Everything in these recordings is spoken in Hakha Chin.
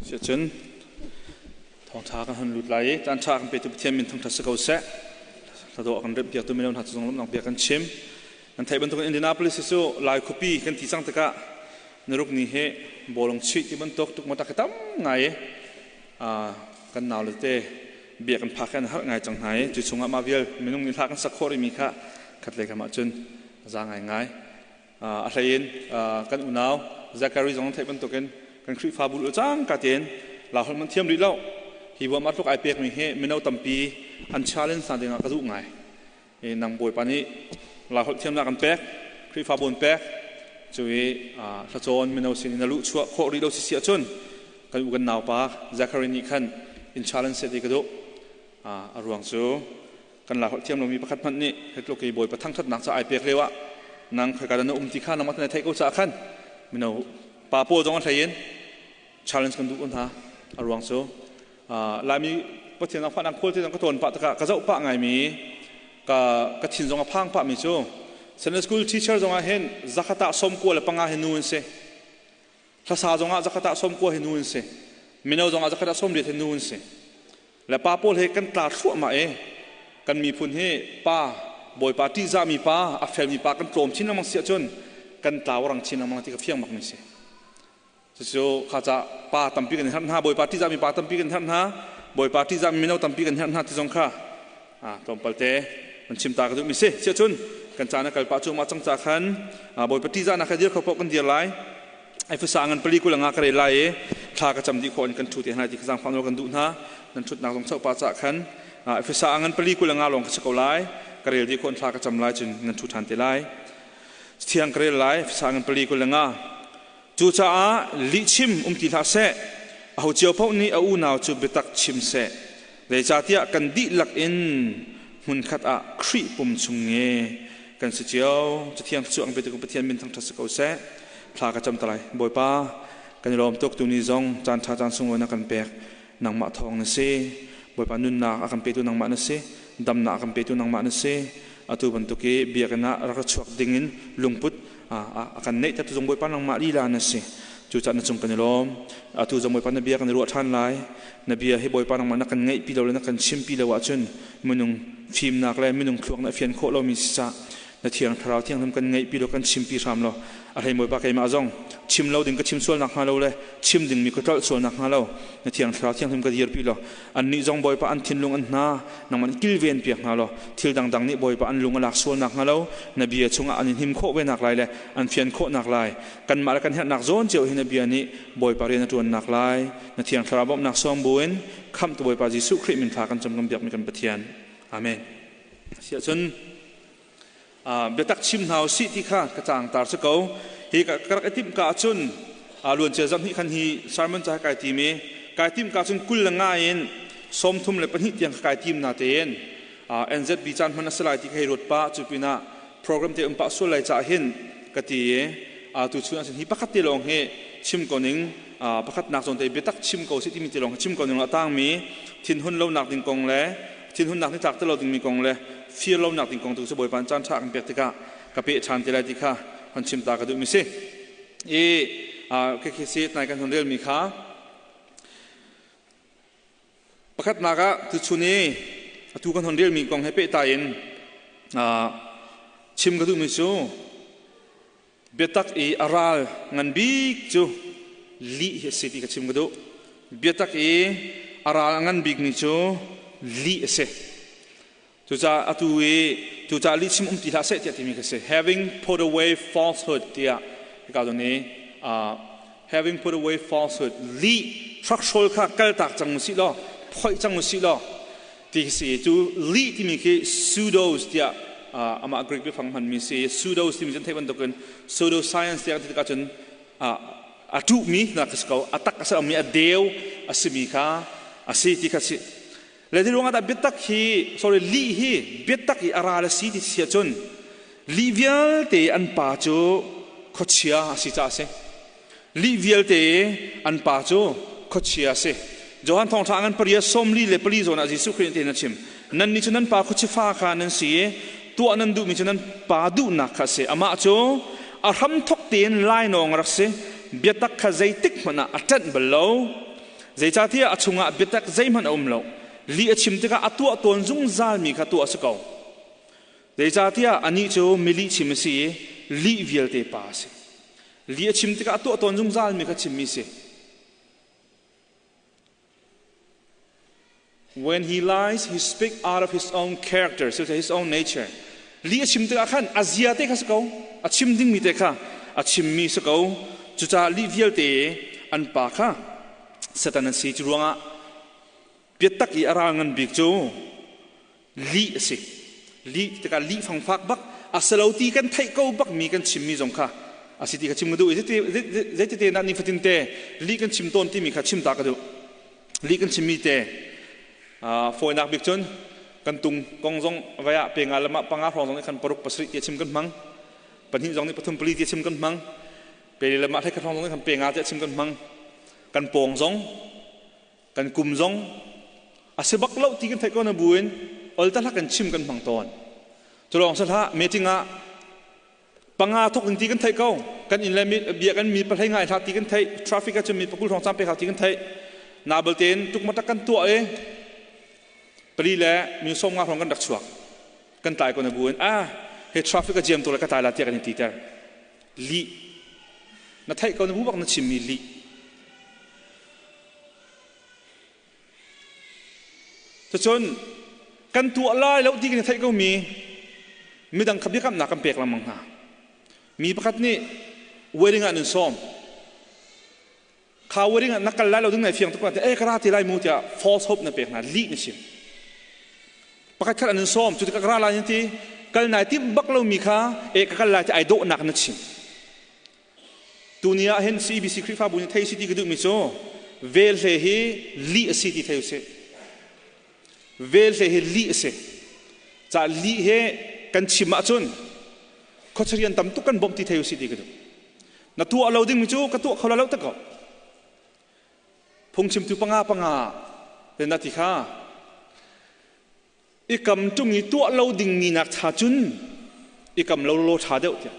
Siacun thawngṭha kan hun lut lai i caanṭha kan petu Pathian min thangṭhat si ko seh. Hladawh kan remh piaktu mino hna cu zong lawmhnak bia kan chim. Nan theih bantukin Indianapolis hi cu Lai khuapi kan ti cang tikah naruk ni hi bawlung chuih ti bantuk tukmatak hi tam ngai i kan nau le te bia kan phak kan harh ngai cang hna i cu chungah mah vial minung nih hla kan sak khawh rihmi kha khat lei kam ah cun za ngai ngai. A hlei in kan unau Zachary zong theih bantukin kan Khrihfabu lu cang ka tein Laiholh man thiam rih lo. Hi buam tluk ai pekmi hi mino tampi an challenge hna dingah ka duh ngai. I nang Bawipa nih Laiholh thiamnak an pek, Khrihfabu an pek, cu i hlacawn mino sin in a luh chuah khawh rih lo si si ahcun kan u kan naupa Zachary nih khan in challenge seh ti ka duh. A ruang cu kan la holh thiam lomi pakhat hmanh nih hitluk i Bawipa thangṭhatnak ca ai pek lio ah nang khoika dah na um ti kha nangmah na theih ko caah khan mino pa pawl zong a hlei in challenge kan duh ko hna. A ruang cu Laimi Pathian ah fahnak khual te zong ka tawn pah tikah ka zoh pah ngaimi, ka ka thin zong a phang pah mi cu Sunday school teacher zong ah hin zakhat ah 95 hi nu an si, hlasa zong ah zakhat ah 90 hi nu an si, mino zong ah zakhat ah 80 hi nu an si. Le pa pawl he kan tla thluahmah i kan miphun hi pa Bawipa ṭihzahmi pa, a felmi pa kan tlawm chin lengmang si ahcun kan tlau rang chin lengmang ti ka fiang bak mi si. Cucu kha ca pa tampi kan herh hna, Bawipa ṭihzahmi pa tampi kan herh hna, Bawipa ṭihzahmi mino tampi kan herh hna ti zong kha tlawmpal te kan chim ta ka duhmi si. Si ahcun kan caan a kal pah cuahmah cang ca khan Bawipa ṭihzahnak he dir kho paoh kan dir lai. Ai fusa ngan pali kul nga ka rel lai i thla ka cam dih khawh in kan ṭhu te hna ti ka zaangfah nawl kan duh hna. Nan ṭhutnak zong chauh pa cah khan fusa ngan pali kul nga lawng ka si ko lai. Ka rel dih khawh in thla ka cam lai cun nan ṭhu ṭhan te lai. Thiang ka rel lai, fusa ngan pali kul nga. Cucaah lihchim um ti hlah seh, aho cio paoh nih a unau cu biatak chim seh. Zeicahtiah kan dihlak in hmunkhat ah Khrih pum chung nge kan si cio. Cathiang cu ang petu Pathian min thangṭhat si ko seh. Thla ka cam ta lai. Bawipa, kan i lawm tuk. Tuni zong caan ṭha caan sunglawi na kan pek. Nangmah thawng na si. Bawipa, nunnak a kan petu nangmah na si. Damnak a kan petu nangmah na si. Atu bantuk i biakinn ah rak chuak dingin lungput a kan neih tu zong Bawipa nangmah lila na si. Cucaah na cung kan i lawm. Atu zong Bawipa, na bia kan i ruah ṭhan lai. Na bia hi Bawipa nangmah na kan ngaihpi lo le na kan chimpi lo ahcun minung fimnak le minung thluak na fian khawh lomi si cah na Thiang Thlarau Thianghlim kan ngaihpi lo, kan chimpi hram lo. A hlei Bawipa, keimah zong chim lo ding ka chim sual nakhnga lo le chim dingmi ka tlolh sual nakhnga lo na Thiang Thlarau Thianghlim ka dirpi law, annih zong Bawipa an thinlung an hna nangmah nih kilven piak hna law, thil dangdang nih Bawipa an lung a lak sual nakhnga lo na bia chungah an i hnim khawh ve nak lai le an fian khawh nak lai, kanmah le kan herhnak zawn cio hi na bia nih Bawipa rian a ṭuan nak lai, na Thiang Thlarau bawmhnak sawm buin khamhtu Bawipa Jesuh Khrih min thla kan cam, kan biakmi kan Pathian. Amen. Siahcun biatak chim hna usih ti kha ka caang tar si ko. Hi ka rak i timh ka ahcun luancia zarh hnih khan hi sermon ca kai tim i kai tim ka cun 22 in 32 tiang ka kai tim na tein NZB caan hman a si lai ti ka hei ruat pah. Cu pinah program te um pah sual lai caah hin ka ti i tu chun ahcun hi pakhat te lawng hi chim ko ning. Pakhat nak zawn te biatak chim ko si timi te lawng chim ko ning a tangmi thinhun lonak ding kong le thinhunnak ni tlak te lo dingmi kong le fir lonak ding kong tu cu Bawipa caan ṭha kan pek tikah ka peh ṭhan te lai ti kha hon chim ta ka duhmi si. I khi si nai kan hon relmi kha pakhatnak ah tuchun i atu kan hon relmi kong he pehtlai in chim ka duhmi cu biatak i a ral ngan bik cu lih hi a si ti ka chim ka duh. Biatak i a ral a ngan bikmi cu lih a si. Cucaah atu i cucaah lih chim um ti hlah seh tiah timi ka si. Having put away falsehood tiah hika zawn i having put away falsehood, lih hrakhrawl kha kaltak cang usih law, phoih cang usih law ti si. Cu lih timi khi pseudos tiah amah Greek biafang hmanmi si. Pseudos timi cu theih bantukin pseudoscience tiah kan ti tikah cun a ṭuhmi na ka si ko, a tak a si lomi, a deu a simi kha a si ti kha si. Le ti ruangah dah biatak hi, sorry, lih hi biatak i a ral a si ti si ahcun lih vialte an pa cu khuachia a si caah a si. Lih vialte an pa cu khuachia a si. Johan Thawngṭha ngan paria 44 zawn ah Jesuh Khrih nih a chim: "Nannih cu nan pa khuachi fa kha nan si i tuah nan duhmi cu nan pa duhnak kha a si. Amah cu a hramthawk tein lainawng a rak si. Biatak kha zeitik hmanh ah a ṭanh bal lo. Zeicahtiah a chungah biatak zeihmanh a um lo. Lih a chim tikah a tuah tawn zungzalmi kha tuah a si ko. Zeicahtiah anih cu mi lihchim a si i lih vialte pa a si. Lih a chim tikah a tuah tawn zungzalmi kha chimmi a si. When he lies, he speaks out of his own character, so his own nature. Lih a chim tikah khan a zia te kha si ko, a chim dingmi te kha a chimmi si ko. Cucaah lih vialte an pa kha Satan an si. Cu ruangah biatak i a ral ngan bik cu lih a si. Lih tikah lih fangfak bak a si lo ti kan theih ko bak mi kan chimmi zong kha a si ti kha chim ka duh i zeitite na nifatin te lih kan chim tawn timi kha chim ta ka duh. Lih kan chimmi te fawinak bik cun kan tung kong zong vai ah pe nga lam ah panga hrawng zong nih khan paruk pasarih ti chim kan hmang pahnih zong nih pathum pali ti chim kan hmang pe li lam ah hlei khat hrawng zong nih khan pe nga ti chim kan hmang kan pawng zong kan kum zong a si bak lo ti kan theih ko na buin ol ta kan chim kan hmang tawn cu lawng si hlah meeting ah panga thok ding ti kan theih ko kan inn le bia kan mi pahlei ngai hlah ti kan theih traffic ah cun mi pakul hrawng cam pe ti kan theih na balte in tukmatak kan tuah i pali le mi som nga hrawng kan rak chuak kan tlai ko na buin ah he traffic a jam tu le ka tlai la tiah kan in ti ter lih na theih ko na bu bak na chimmi lih Cucun kan tuah lai lo ti kan i theih komi midang kha biakamnak kan pek lengmang hna. Mi pakhat nih wedding ah nan sawm. Kha wedding ah na kal lai lo ding nai fiang tuk te e ka ra ti lai mu tiah false hope na pek hna lih na chim. Pakhat khat an sawm cu tikah ka ra lai nan ti kal nai timh bak lomi kha e ka kal lai ti ai dawhnak na chim. Tuni ah hin CBC Khrihfabu nih thei si ti ka duhmi cu velhle hi lih a si ti thei usih. Velhle hi lih a si. Ca lih he kan chim ahcun khuacharian tam tuk kan bawmh ti thei usih ti ka duh. Na tuah lo dingmi cu ka tuah kho lo tak ko. Phungchimtu panga panga te na ti kha i kam ṭung i tuah lo dingmi nak cha cun i kam lo law ṭha deuh tiah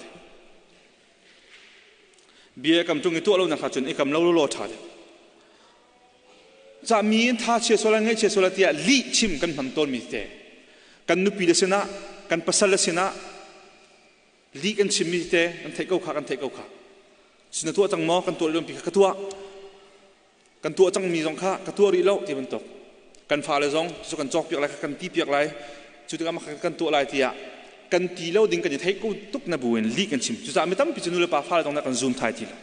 bia kam ṭung i tuah lo nak cha cun i kam lo law ṭha deuh ca mi in tha chia sual ngeih chia sual tiah lih chim kan hman tawn mi te kan nupi le sinah kan pasal le sinah lih kan chim mi te kan theih ko kha kan theih ko kha sina tuah cang maw kan tuah lompi kha ka tuah kan tuah cangmi zong kha ka tuah rih lo ti bantuk kan fale zong cu kan cawkpiak lai kan ti piak lai cu tikah mah kan tuah lai tiah kan ti lo ding kan i theih ko tuk na bu in lih kan chim cucaah mi tampi cu nu le pa fale zong kan zoom thai ti lo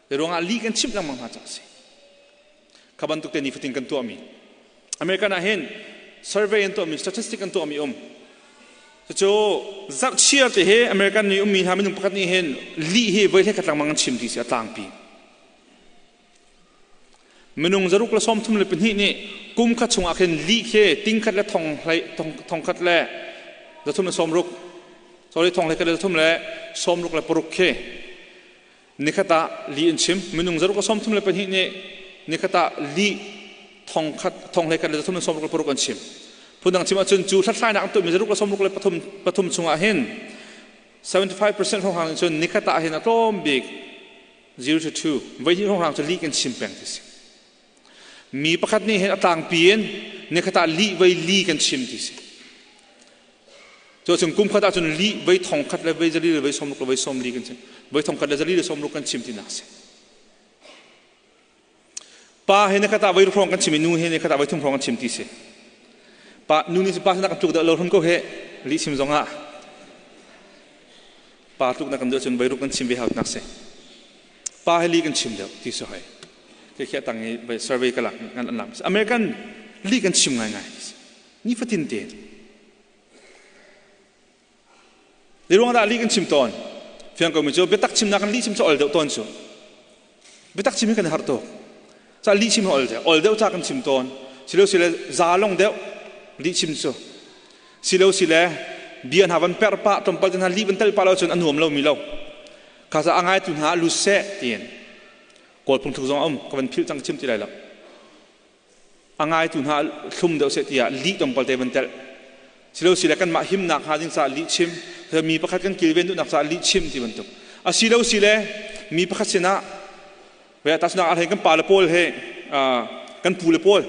te ruangah lih kan chimh lengmang hna cak si kha bantuk te nifatin kan tuahmi American ah hin survey an tuahmi statistic an tuahmi um cucu zarhchiar te hi American mi ummi hna minung pakhat nih hin lih hi voi hlei khat lengmang an chim ti si a tlangpi Minung 132 nih kum khat chungah khin lih khi ting khat le thong hlei thong khat le zathum le sawm ruk sorry thong hlei khat le zathum le sawm ruk le paruk khi nikhat ah li an chim minung 132 nih nikhat ah li thong khat thong hlei khat le zathum le sawm ruk le paruk an chim phundang chim ahcun cu hlathlainak an tuahmi zaruk le sawm ruk le pathum pathum chungah hin 75% hrawng cun nikhat ah hin a tlawm bik 0 to 2 voi hnih hrawnghrang cu lih kan chim peng ti si mi pakhat nih hin a tlangpi in nikhat ah lih voi li kan chim ti si cu cun kum khat ahcun lih voi thong khat le voi zali le voi sawm ruk le voi sawm li kan chim voi thong khat le zali le sawm ruk kan chim ti nak si pa he nikhat ah voi hrawng kan chim i nu he nikhat ah voi thum hrawng kan chim ti si pa nu nih pa sinah kan tluk deuh lo hrum ko he lih chim zong ah pa tluk na kan duh cun voi ruk kan chim ve hau nak si pa he li kan chim deuh ti si hoi ke khi atang i voi survey ka lak ngan an lam American li kan chim ngai ngai ni fatin te Ni ruang dah lih kan chim tawn? Fiang ko mi cu biatak chimnak kan lih chim cu ol deuh tawn cu. Biatak chim hi kan har tuk. Ca lih chim hi ol deuh. Ol deuh ca kan chim tawn. Silo sile za long deuh lih chim cu. Silo sile bia hna van perh pah tlawmpal te hna lih van tel pah lo cun a nuam lo mi lo. Kha ca a ngaitu hna lu seh tiin kawl phungthluk zong a um ka van philh cang chim ti lai lo. A ngaitu hna thlum deuh seh tiah lih tlawmpal te van telh silo sile kanmah himnak hnga ding caah lih chim mi pakhat kan kilven duhnak caah lih chim ti bantuk asilo sile mi pakhat sinah Ve tasnak ah kan pa le pawl he kan pu le pawl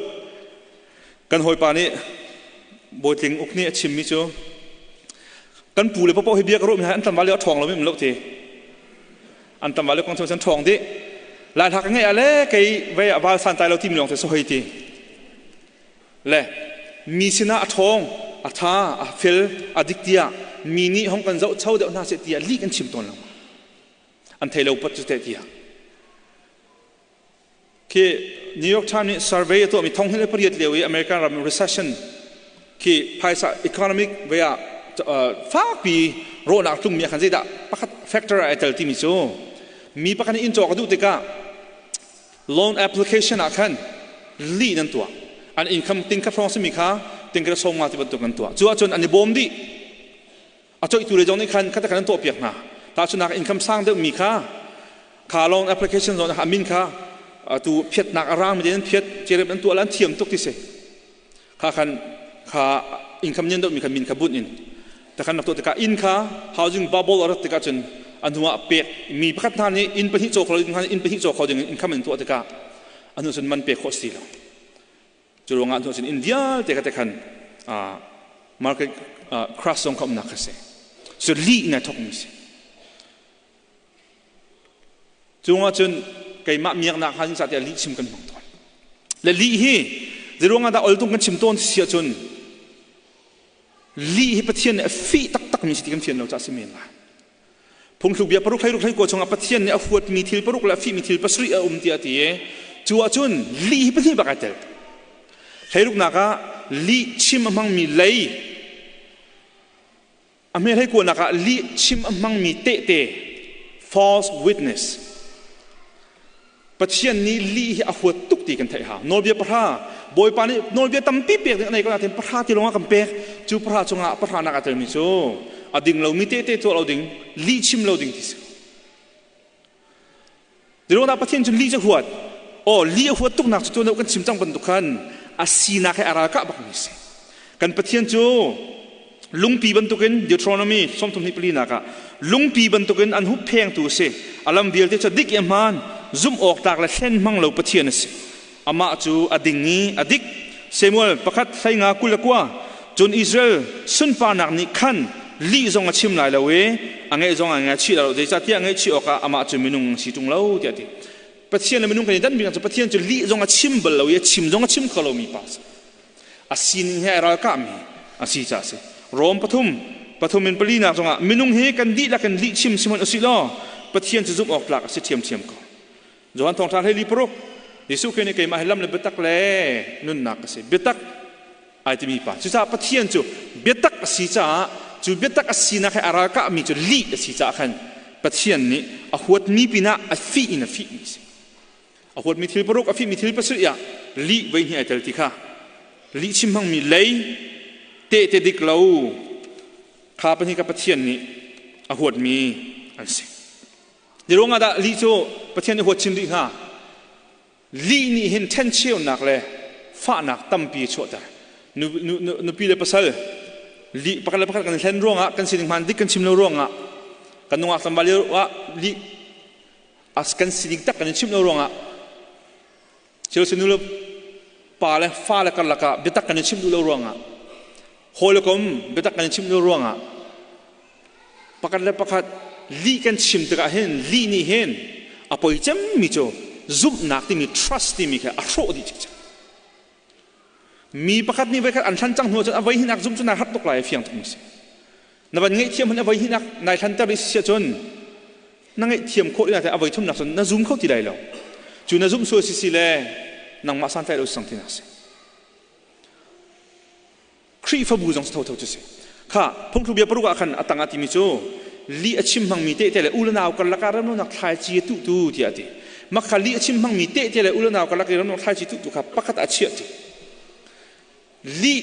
kan hawipa nih Bawitling uk nih a chimmi cu kan pu le papaw hi bia ka ruah mi an tlangval le a ṭhawng lomi um lo ti an tlangval le kong cu ṭhawng dih lai hla ka ngeih ah le kei vei ah val san tai lo timi lawng te so hoi ti le mi sinah a ṭhawng a ṭha a fel a dik tiah mi nih hong kan zoh cho deuh hna seh tiah lih kan chim tawn lo an thei lo pat cu teh tiah Khi New York Times nih survey a tuahmi thong hin le pariat lio i American ram recession khi phaisa economic way ah fakpi rawhnak tlungmi ah khan zeidah pakhat factor ah ai tel timi cu mi pakhat nih inn cawk a duh tikah loan application ah khan lih nan tuah an income ting khat hrawng simi kha ting khat sawm nga ti bantuk an tuah cu ahcun an i bawm dih A coihtu le zong nih khan khat khan an tuahpiak hna. Tahchunhnak income sang deuhmi kha kha loan application zong a min kha tu phiatnak a rang mi an phiat cerep an tuah la an thiam tuk ti si. Kha khan kha income nian deuhmi kha min kha bunh in takhan nak tuah tikah inn kha housing bubble a rat tikah cun a hnu ah pek mi pakhat hna nih inn pahnih caw kho ding inn pahnih caw kho ding income in tuah tikah a hnu cun man pek khawh si lo. Cu ruangah hnu cun inn vialte kha te khan market crash zong kha umnak kha si. Cu lih in ai thawkmi si. Cu cun keimah miaknak hnga ding ca tiah lih chim kan hmang tawn. Le lih hi zeiruangah dah oltung kan chim tawn si ahcun lih hi Pathian nih a fih taktakmi si ti kan fian lo caah si men lai. Phungthluk bia paruk hlei ruk hlei kua chungah Pathian nih a huatmi thil paruk le a fihmi thil pasarih a um tiah a ti i cu ahcun lih hi pahnih bak ai tel. Hleiruknak ah lih chim a hmangmi lei a hme hlei kuanak ah lih chim a hmangmi tehte false witness Pathian nih lih hi a huat tuk ti kan theih hau. Nawlbia pahra Bawipa nih nawlbia tampi pek ding a nei ko nain pahra ti lawngah kan pek. Cu pahra chungah pahra nak aa telmi cu a ding lomi tehte tuah lo ding, lih chim lo ding ti si. Zeiruangah Pathian cu lih cu huat? Aw lih a huat tuknak cu tuan kan chim cang bantuk khan a sinak he a ralkah bakmi si. Kan Pathian cu lungpi bantukin Deuteronomy 34 nak ah lungpi bantukin an hupphengtu a si a lam vialte cu dik i a hmaan zumh awk tlak le hlen hmang lo Pathian a si amah cu a ding i a dik Samuel pakhat hleinga kul le kua cun Israel sunparnak nih khan lih zong a chim lai lo i a ngeih zong a ngaihchih lai lo zeicahtiah ngaihchih awkah amah cu minung si ṭung lo tiah a ti Pathian le minung kan i dan bik cu Pathian cu lih zong a chim bal lo i a chim zong a chim kho lomi pa a si A sining he ai ralkahmi a si caah a si. Rom pathum, pathum in palinak zongah minung hi kan dihlak in lihchim si hmanh usih law Pathian cu zumh awk tlak a si ṭhiamṭhiam ko. Johan Thawngṭha hlei li paruk Jesuh Khrih nih keimah hi lam le biatak le nunnak ka si. Biatak ai timi pa. Cucaah Pathian cu biatak a si caah cu biatak a sinak he a ralkahmi cu lih a si caah khan Pathian nih a huatmi pinah a fih in a fihmi a si. A huatmi thil paruk, a fihmi thil pasarih ah lih voi hnih ai tel ti kha lih chim hmangmi lei tehte dik lo kha pahnih kha Pathian nih a huatmi an si. Ni ruangah dah lih cu Pathian nih huat chin rih hnga? Lih nih hin ṭhencheunak le fahnak tampi a chuahter. Nupi le pasal lih pakhat le pakhat kan hlen ruangah kan sining hmaan dik kan chim lo ruangah kan nungak tlangval lio ah lih As kan sining tak kan i chimh lo ruangah thil nu le pa le fa le karlak ah biatak kan i chimh duh lo ruangah hawi le kom biatak kan i chimh lo ruangah pakhat le pakhat lih kan chim tikah hin lih nih hin a poi cemmi cu zumhnak timi trust timi kha a hrawh dih cikcek mi pakhat nih voikhat an hlan cang hnu ahcun a voi hinak zumh cu nai harh tuk lai a fiang tuk mi si na van ngaihthiam hun a voi hinak nai hlanter i si ahcun na ngaihthiam khawh ina a voi thumnak cun na zum kho ti lai lo cu na zumh sual si si le nangmah santlai lo sang tinak si Khrihfabu zong tho tho cu si kha phungthluk bia paruk ah khan a tang ah timi cu li a chim hmangmi tehte le u le nau karlak ah remlonak thlaici a tuhtu tiah a ti mak kha li a chim hmangmi tehte le u le nau karlak i remlonak thlaici tuhtu kha pakhat ah chiah ti li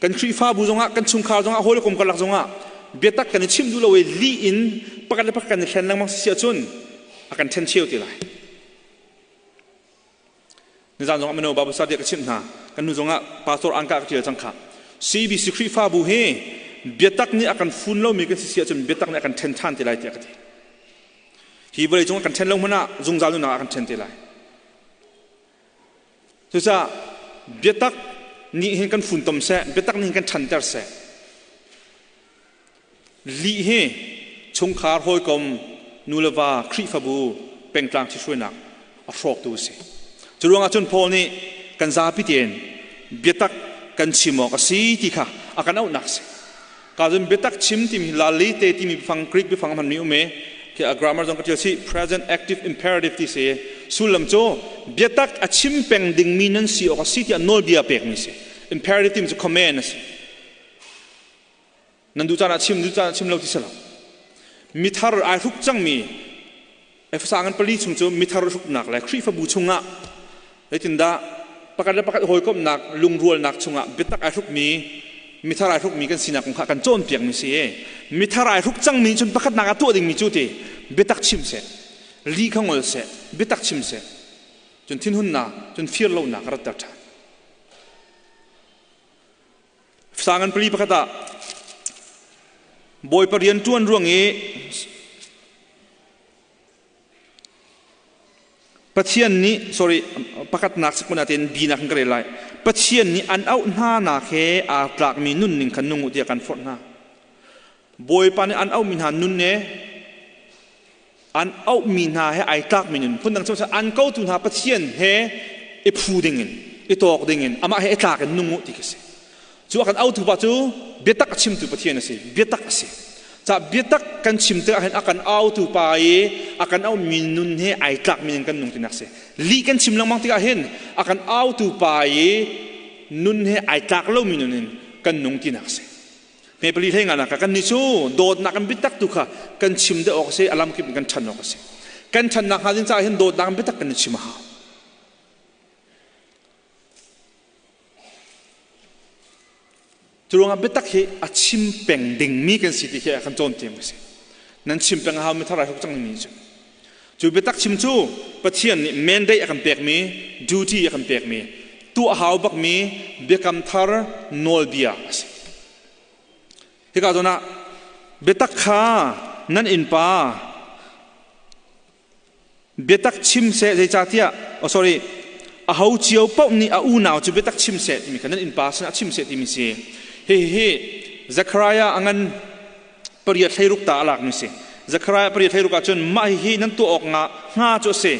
kan Khrihfabu zongah kan chungkhar zongah hawikom karlak zongah biatak kan i chim duh lo i li in pakhat le pakhat kan i hlen lengmang si ahcun a kan ṭhen cheu ti lai Nizan zongah mino Bible study ka chimh hna. Kan nu zongah pastor angka ka ṭial cang kha. CBC Khrihfabu hi biatak nih a kan fun lomi kan si si ahcun biatak nih a kan ṭhen ṭhan te lai tiah ka ti. Hi vawlei cung kan ṭhen lo hmanh ah zungzal nunnak ah kan ṭhen te lai. Cucaah biatak nih hin kan funtom seh, biatak nih hin kan ṭhanter seh. Lih hi chungkhar hawikom nu le va Khrihfabu pengtlang ṭhithruainak a hrawktu a si. Cu ruangah cun Paul nih kan zapi tein biatak kan chim awk a si ti kha a kan auhnak a si. Ka cun biatak chim timi lali te timi biafang Greek biafang a hmanmi um i khi a grammar zong ka ṭial si present active imperative ti si. Sullam cu biatak a chim peng dingmi nan si awk a si tiah nawlbia pekmi si. Imperative timi cu command a si. Nan duh caan ah chim, duh caan ah chim lo ti si lo. Mithar ai hruk cangmi Efesa ngan pali chung cu mithar hruknak le Khrihfabu chungah zeitindah pakhat le pakhat hawikomhnak lungrualnak chungah biatak ai hrukmi mithar ai hrukmi kan sinak kong kha kan cawnpiakmi si i mithar ai hruk cangmi cun pakhatnak ah tuah dingmi cu ti biatak chim seh li kha ngol seh biatak chim seh cun thinhunnak cun fir lonak a ratter ṭhan. Sangan pali pakhat ah Bawipa rian ṭuan ruang i Pathian nih sorry pakhatnak sakun ah tein bi nak in ka rel lai. Pathian nih an auh hna nak he aa tlakmi nunning kha nung u tiah kan forh hna. Bawipa nih an auhmi hna nun he an auhmi hna he ai tlakmi nun phundang cu an kotu hna Pathian he i phu dingin i tawk dingin amah he i tlak in nung u ti khi si. Cu a kan autu pa cu biatak a chimtu Pathian a si. Biatak a si. Ca biatak kan chim tikah hin a kan autu pa i a kan auhmi nun he ai tlakmi in kan nung tinak si. Lih kan chim lengmang tikah hin a kan autu pa i nun he ai tlak lomi nun in kan nung tinak si. Hme pali hlei nga kan nih cu dawtnak kan biatak tu kha kan chim deuh awk a si, a lamkip in kan ṭhan awk a si. Kan ṭhannak hnga ding caah hin dawtnak kan biatak kan i chim a hau. Cu ruangah biatak hi a chim peng dingmi kan si ti khi a kan cawnpiak mi si. Nan chim peng a hau mi thar ai huk cang mi cu. Cu biatak chim cu Pathian nih mandate a kan pekmi, duty a kan pekmi, tuah hau bakmi biakam thar nawlbia a si. Hika zawn ah biatak kha nan innpa biatak chim seh zeicahtiah oh sorry aho cio paoh nih a unau cu biatak chim seh timi kha nan innpa sinah chim seh timi si. Hihi Zechariah a ngan pariat hleiruk ta a lakmi si. Zechariah pariat hleiruk ah cun mah hihi nan tuah awk nga hnga cu a si.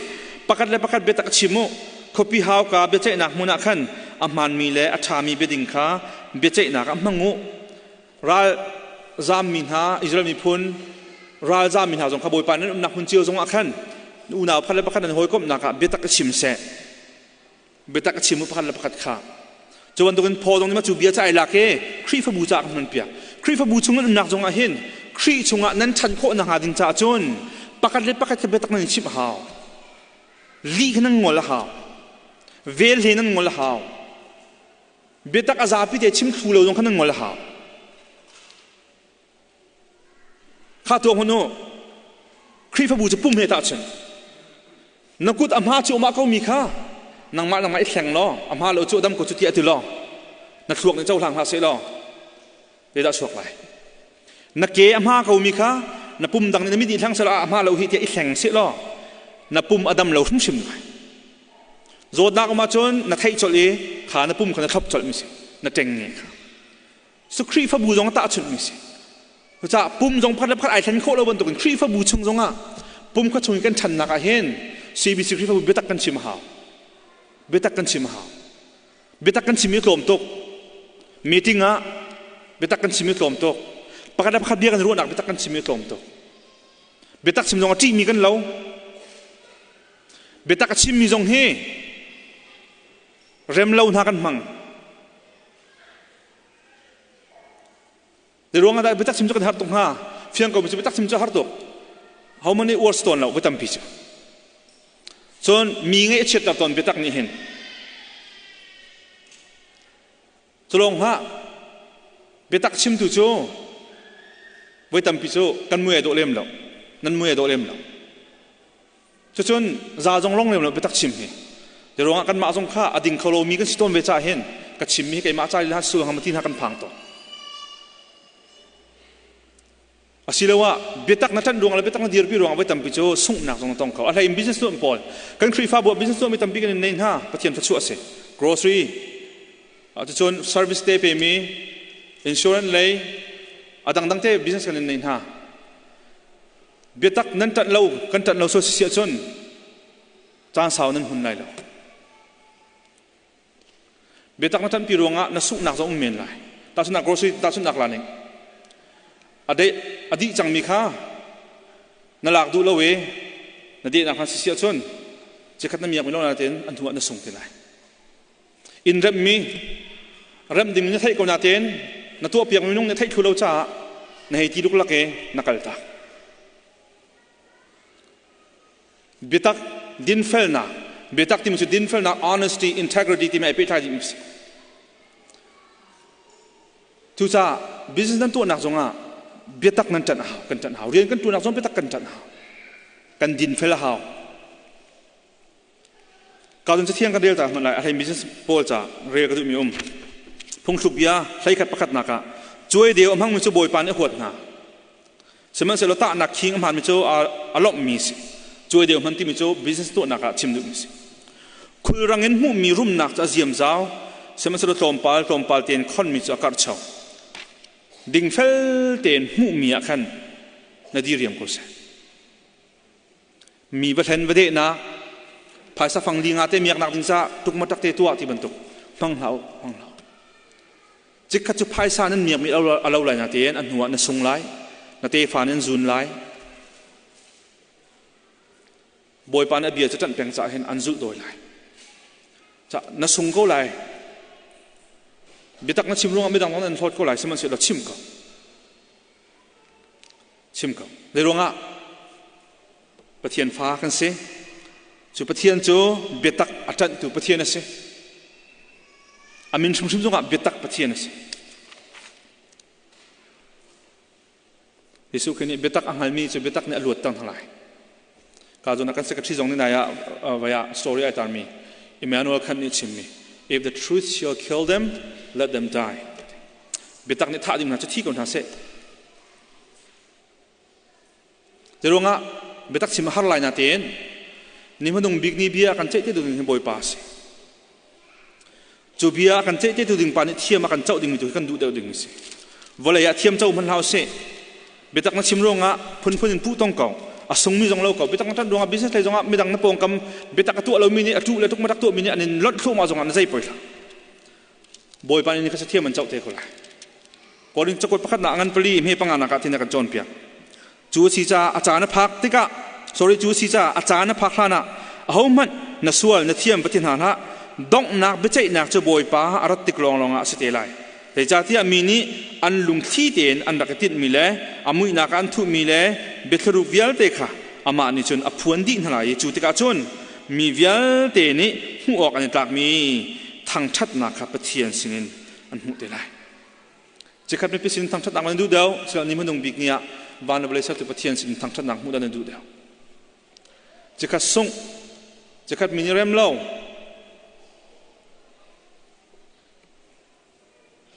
Pakhat le pakhat biatak chim u. Khuapi hauka biaceihnak hmun ah khan a hmaanmi le a ṭhami biading kha biaceihnak ah hmang u. Ral zammi hna Israel miphun ral zammi hna zong kha Bawipa nan umnak hmun cio zongah khan unau pakhat le pakhat nan hawikomhnak ah biatak i chim seh. Biatak a chim u pakhat le pakhat kha. Cu bantukin Paul zong nih mah cu bia ca ai lak i Khrihfabu caah kan hmanpiak. Khrihfabu chung nan umnak zongah hin Khrih chungah nan ṭhan khawh nakhnga ding caah cun pakhat le pakhat kha biatak nan i chimh a hau. Lih kha nan ngol a hau. Vel he nan ngol a hau. Biatak a zapi te chim thlu lo zong kha nan ngol a hau. Kha tuah hmun u. Khrihfabu cu pum he tahchun. Na kut a hma cu umah ko mi kha nangmah nangmah i thleng law a hma lo cu a dam ko cu tiah ti law na thluak nih cohlang hlah seh law zeidah chuak lai. Na ke a hma ko mi kha na pum dang nih na mit nih thleng seh law a hma lo hi tiah i thleng seh law na pum a dam lo hrimhrim lai. Zawtnak um ahcun na theih colh i kha na pum kha na thlop colh mi si na ṭeng nge kha. Su Khrihfabu zong tahchunhmi si. Cucaah pum zong pakhat le pakhat ai thlen khawh lo bantukin Khrihfabu chung zongah pum kha chung i kan ṭhannak ah hin CBC Khrihfabu biatak kan chim a hau. Biatak kan chim a hau. Biatak kan chim i tlawm tuk. Meeting ah biatak kan chim i tlawm tuk. Pakhat le pakhat bia kan ruahnak biatak kan chim i tlawm tuk. Biatak chim zong a ṭihmi kan lo. Biatak a chimmi zong hi rem lo hna kan hmang. Zei ruang ah dah biatak chim cu kan har tuk hnga? Fiang ko mi cu biatak chim cu a har tuk. Ho man nih uar si tawn lo voi tampi cu. Cun mi ngaih a chiatter tawn biatak nih hin. Cu lawng hlah biatak chimtu cu voi tampi cu kan mui ai dawh lem lo. Nan mui ai dawh lem lo. Cucun za zong long lem lo biatak chim hi. Te ruangah kanmah zong kha a ding kho lomi kan si tawn ve caah hin ka chimmi hi keimah ca lila sul hang ti hna kan phang tawn. Asiloah biatak na ṭanh ruang le biatak na dirpi ruang voi tampi cu sunghnak zong na tong kho. A hlei in business tuah pawl. Kan Khrihfabu ah business tuahmi tampi kan in nei hna. Pathian thluachuah a si. Grocery, cucun service te pemi, insurance lei, a dangdang te business kan in nei hna. Biatak nan ṭanh lo, kan ṭanh lo so si ahcun caan sau nan hun lai lo. Biatak na ṭanpi ruangah na sunghnak zong um men lai. Tahchunhnak grocery tahchunhnak la ning. A deh a dih cangmi kha na lak duh lo i na dehnak hna sisi ahcun cikhat na miak mi lo nain an hnu ah na sung te lai. Inn remhmi remh ding na theih ko nain na tuahpiak minung nih theih thlu lo caah na hei ti luklak i na kal tak. Biatak dinfelnak biatak timi cu dinfelnak honesty integrity timi ai pehtlai dihmi si. Cucaah business nan tuahnak zongah biatak nan ṭanh a hau, kan ṭanh a hau. Rian kan ṭuannak zong biatak kan ṭanh a hau. Kan dinfel a hau. Ka cun cathiang kan rel ta hmanh lai a hlei business pawl ca rel ka duhmi um. Phungthluk bia hleikhat pakhatnak ah cuai deu a hmangmi cu Bawipa nih a huat hna. Sihmanhsehlaw tahnak khing a hmaanmi cu a lawmhmi a si. Cuai deu hman timi cu business tuahnak ah chim duhmi a si. Khulrang in hmuhmi rumnak cu a ziamzau, sihmanhsehlaw tlawmpal tlawmpal tein khonmi cu a karhcho. Dingfel tein hmuhmi ah khan na diriam ko seh. Mi va hlen va dehnak, phaisa fang li nga te miaknak ding caah tukmatak te tuah ti bantuk hmang hlah u, hmang hlah u. Chikkhat cu phaisa nan miakmi a lo lai na tein a hnuah na sung lai, na tefa nan zun lai. Bawipa nih a bia cu ṭanh peng caah hin an zulh dawi lai. Ca na sung ko lai. Biatak na chim ruangah midang zong an hlawt ko lai, sihmanhsehlaw chim ko. Chim ko. Zei ruangah Pathian fa kan si. Cu Pathian cu biatak a ṭanhtu Pathian a si. A min hrimhrim zongah biatak Pathian a si. Jesuh Khrih nih biatak a hngalmi cu biatak nih a luatter hna lai. Ka zawn ah kan secretary zong nih nai ah vaya story ai tarmi Emmanuel Kant nih chimmi if the truth shall kill them let them die. Biatak nih thah ding hna cu thi ko hna seh. Zeiruangah biatak chim a har lai natein ni hmanung bik ni bia kan ceih te ding hi Bawipa a si. Cu bia kan ceih te tu ding pa nih thiam a kan coh dingmi tu hi kan duh deuh ding a si. Vawlei ah thiam co hmanh hlah usih. Biatak na chim ruangah phunphun in puh tong ko. A sungmi zong lo ko. Biatak na ṭanh ruangah business lei zongah midang na pawngkam biatak a tuah lomi nih a ṭuh le tuk matak tuahmi nih an in lonh thluahmah zongah na zei poi hlah. Bawipa nih kha thiam an coh te ko lai. Korin cakuat pakhatnak ngan pali hme panga nak ah tin a kan cawnpiak. Cu a si caah a caan a phak tikah sorry cu a si caah a caan a phak hlan ah ahohmanh na sual na thiam va ti hna hlah. Donghnak biaceihnak cu Bawipa a rat tik lawnglawng ah a si te lai. Zeicahtiah mi nih an lungthli tein an rak i tinhmi le a muihnak ah an thuhmi le biathlaruk vialte kha amah nih cun a phuan dih hna lai i cu tikah cun mi vialte nih hmuh awk an i tlakmi thangṭhatnak kha Pathian sinin an hmuh te lai. Chikkhat mipi sin thangṭhatnak nan duh deuh, sihmanhsehlaw ni hmanung bik ni ah van le vawlei sertu Pathian sin thangṭhatnak hmuh dah nan duh deuh. Chikkhat sungh, chikkhat mi nih rem lo,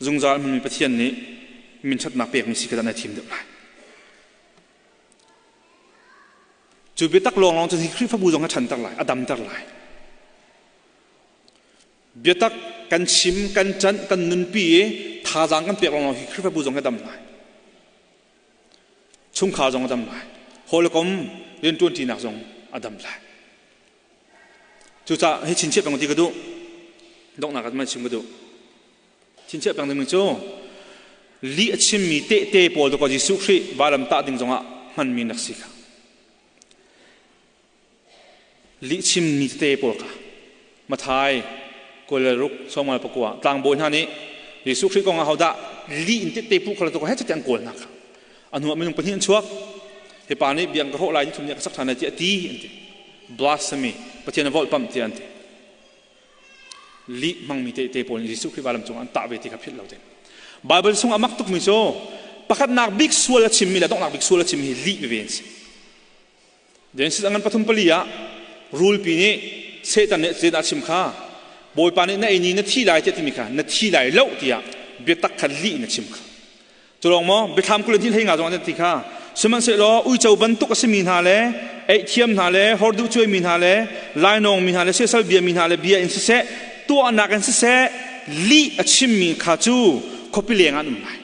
zungzal hmunmi Pathian nih minṭhatnak pekmi si kha dah na thim deuh lai. Cu biatak lawnglawng cun hi Khrihfabu zong a ṭhanter lai, a damter lai. Biatak kan chim, kan ṭanh, kan nunpi i thazaang kan pek lawnglawng hi Khrihfabu zong a dam lai. Chungkhar zong a dam lai. Hawikom rianṭuanṭinak zong a dam lai. Cucaah hi chinchiah peng ti ka duh. Donghnak ah chim ka duh. Chinchiah peng ding cu lih a chimmi tehte pawl tu ko Jesuh Khrih vailam tah ding zongah hmanmi nak si kha. Lih chimmi tete pawl kha Mathai kul sawmal pakua tlangbawi hna nih Jesuh Khrih kong ah hodah lih in tette puh kha tu he cati an kawl hna kha. A hnu ah minung pahnih an chuak. Hi pa nih biang ka hrawh lai ni thum ni ka sak ṭhan lai ti a ti an ti. Blasphemy Pathian a volhpamh tiah an ti. Lih hmangmi tehte pawl nih Jesuh Khrih vailam cungah an tah ve ti kha philh lo ding. Bible chung a mak tukmi cu pakhatnak bik sual a chimmi le donghnak bik sual a chimmi hi lih veve an si. Genesis a ngan pathum pali ah rulpi nih Satan nih zeidah a chim kha Bawipa nih na ei ni na thi lai tiah timi kha na thi lai lo tiah biatak kha lih in a chim kha. Cu lawng maw biathlam 20 hlei nga zong an ti kha. Sihmanhsehlaw uico bantuk a simi hna le eihthiam hna le horduh cuaimi hna le lainawng mi hna le siasal biami hna le bia in siseh, tuahnak in siseh, lih a chimmi kha cu khuapi leng ah an um lai.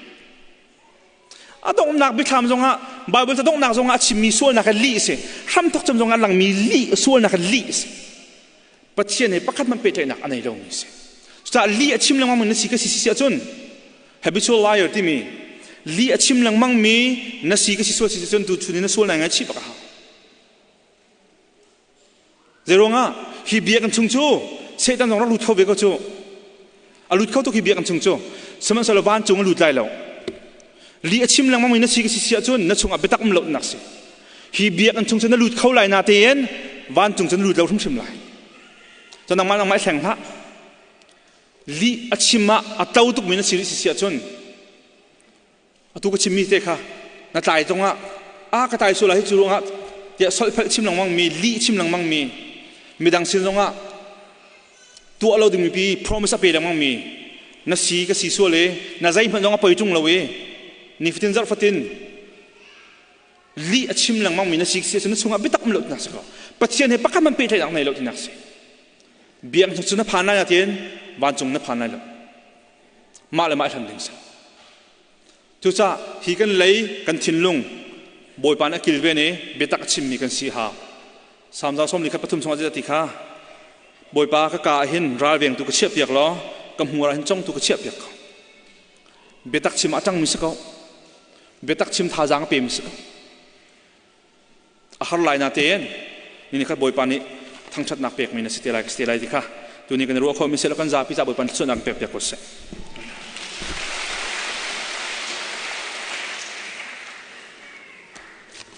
A donghnak biathlam zongah, Bible ca donghnak zongah a chimmi sualnak hi lih a si. Hramthok cem zongah langmi lih sualnak hi lih a si. Pathian he pakhat hmanh pehtlaihnak a nei lomi a si. Cucaah lih a chim lengmang mi na si ka si si ahcun, habitual liar timi lih a chim lengmang mi na si ka si sual si cun tu chun in na sual nai ngaihchih bak a hau. Zeiruangah hi biakinn chung cu Satan zong rak lut kho ve ko cu. A lut kho tuk hi biakinn chung cu. Sihmanhsehlaw vancung a lut lai lo. Lih a chim lengmang mi na si ka si si ahcun na chungah biatak um lo nak si. Hi biakinn chung cu na lut kho lai na tein vancung cu na lut lo hrimhrim lai. Cun nangmah nangmah i hleng hlah. Lih a chim ah a to tukmi na si rih si si ahcun atu ka chimmi te kha na tlai zongah a ka tlai sual hi cu ruangah tiah solhphelh chim lengmang mi, lih chim lengmang mi, midang sin zongah tuah lo dingmi pi promise a pe lengmang mi na si ka si sual i na zeihmanh zong a poi ṭung lo i nifatin zarh fatin lih a chim lengmang mi na si si na chungah biatak um lo tinak si ko. Pathian he pakhat man pehtlaihnak nei lo tinak si. Biak cu na phan lai natin vancung na phan lai lo. Mah le mah i hlam ding si. Cucaah hi kan lei kan thinlung Bawipa nih a kilven i biatak a chimmi kan si hau. Salm 143 chungah zeidah ti kha? Bawipa, ka ka ah hin ralvengtu ka chiahpiak law ka hmur ah hin congtu ka chiahpiak ko. Biatak chim ah a ṭangmi si ko. Biatak chim thazaang a pemi si ko. A har lai natein ni khat Bawipa nih thangṭhatnak pekmi na si te lai, ka si te lai ti kha tuni kan i ruah khawhmi seh law kan zapi ca Bawipa nih thluachuahnak pek piak ko seh.